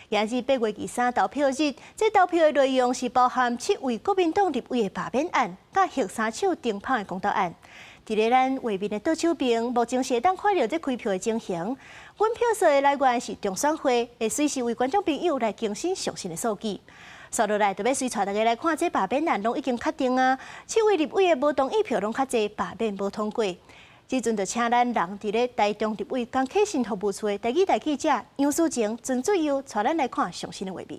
也是8月23投票日，這投票的內容是包含七位國民黨立委的罷免案，佮核三廠停麭的公投案。佇咧咱畫面的左手邊，目前是會當看著這開票的情形。阮票數的來源是中選會，會隨時為觀眾朋友來更新上新的數據。紲落來，就欲隨帶大家來看，這罷免案攏已經確定啊！七位立委的無同意票攏較濟，罷免無通過。這陣就請咱人佇咧台中立委江啟臣服務處的台語台記者楊書晴、曾祖佑，帶咱來看上新的畫面。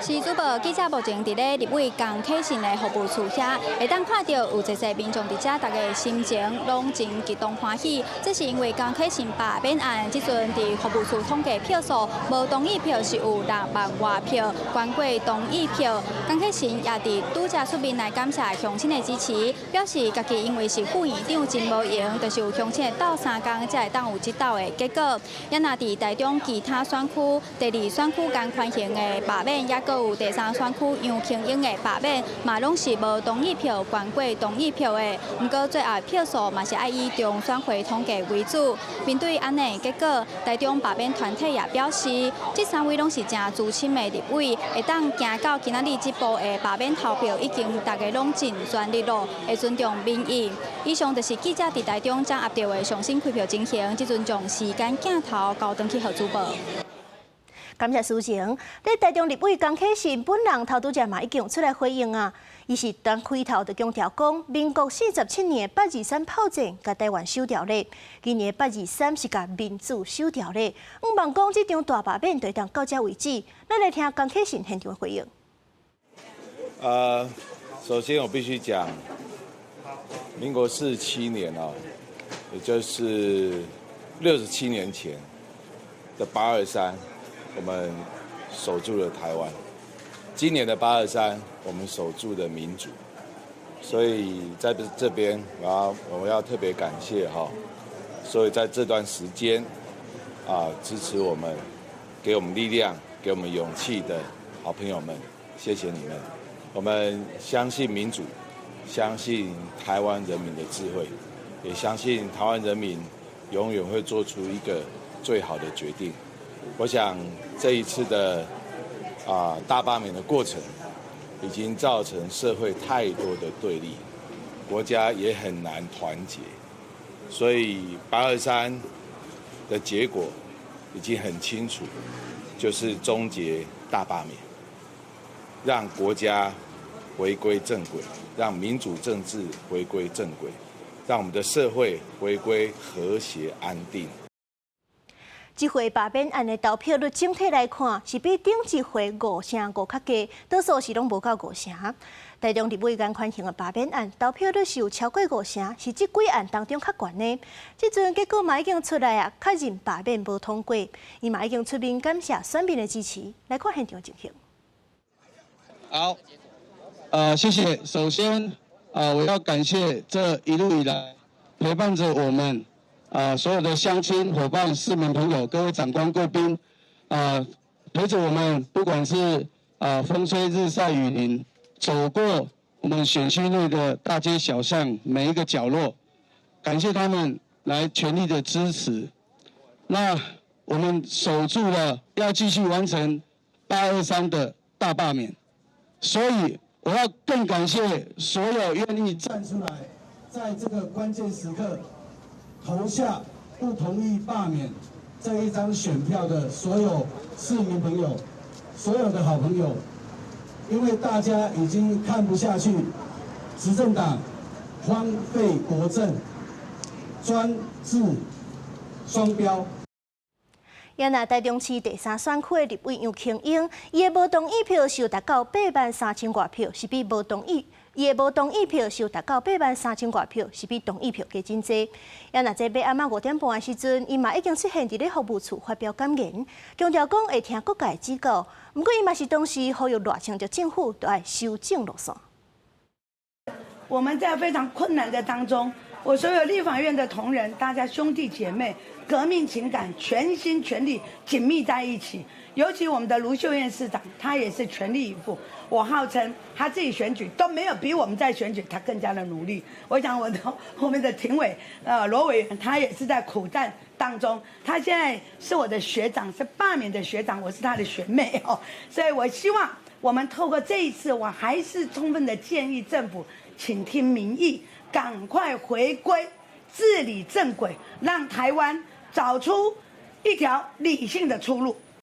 是主播記者目前佇咧立委江啟臣的服務處遐，會當看著有濟濟民眾佇遮，大家心情攏真激動歡喜。這是因為江啟臣罷免案，這陣佇服務處統計票數，無同意票是有6萬外票，懸過同意票。江啟臣也佇拄才出面來感謝鄉親的支持，表示家己因為是副院長真無閒，就是有鄉親鬥相共，才會當有這鬥的結果。也若佇台中其他選區，第二選區江寬恒的罷免，也閣有第三選區楊瓊英的罷免，嘛攏是無同意票懸過同意票的。毋過最後票數嘛是愛以中選會統計為主。面對按呢結果，台中罷免團體也表示，這三位攏是誠資深的立委，會當行到今仔日這步的罷免投票，已經大家攏盡全力咯，會尊重民意。以上就是記者佇台中掌握著的上新開票情形，這陣將時間鏡頭交轉去予主播。感謝書晴。佇台中立委江啟臣本人頭拄才嘛已經出來回應啊，伊是當開頭就強調講，民國47年823炮戰共台灣守牢咧，今年823是共民主守牢咧。向望講這場大罷免就當到這為止。咱來聽江啟臣現場回應。首先我必須講，民國47年哦，也就是67年前的八二三，我們守住了台灣。今年的八二三，我們守住了民主。所以在這邊，我要特別感謝哈，所以在這段時間啊，支持我們、給我們力量、給我們勇氣的好朋友們，謝謝你們。我們相信民主，相信台灣人民的智慧，也相信台灣人民永遠會做出一個最好的決定。我想這一次的大罷免的過程，已經造成社會太多的對立，國家也很難團結，所以八二三的結果已經很清楚，就是終結大罷免，讓國家回歸正軌，讓民主政治回歸正軌，讓我們的社會回歸和諧安定。這回罷免案的投票率整體來看，是比頂一回5成5較低，多數是攏無夠五成。台中立委顏寬恆的罷免案投票率是有超過五成，是這幾案當中較懸的。這陣結果嘛已經出來啊，確認罷免無通過，伊嘛已經出面感謝選民的支持。來看現場情形。好，謝謝。首先，我要感謝這一路以來陪伴着我們所有的鄉親夥伴、市民朋友、各位長官貴賓，陪着我們，不管是風吹日曬雨淋，走過我們選區內的大街小巷每一個角落，感謝他們來全力的支持。那我們守住了，要繼續完成八二三的大罷免，所以我要更感謝所有願意站出來，在這個關鍵時刻投下不同意罷免這一張選票的所有市民朋友，所有的好朋友，因為大家已經看不下去，執政黨荒廢國政、專制雙標。也若台中市第三選區的立委楊瓊英，伊的無同意票數達到8萬3千外票，是比無同意。伊的無同意票數達到8萬3千外票，是比同意票加真濟。也若這欲暗仔5點半的時陣，伊嘛已經出現佇咧服務處發表感言，強調講會聽各界指教。毋過伊嘛是同時呼籲賴清德政府著愛修正路線。我們在非常困難的當中，我所有立法院的同仁，大家兄弟姐妹，革命情感，全心全力緊密在一起。尤其我們的盧秀燕市長，她也是全力以赴。我號稱她自己選舉都沒有比我們在選舉她更加的努力。我想我的後面的廷偉，羅委員，他也是在苦戰當當中。他現在是我的學長，是罷免的學長，我是他的學妹哦。所以我希望我們透過這一次，我還是充分的建議政府，請聽民意，趕快回歸治理正軌，讓台灣找出一條理性的出路。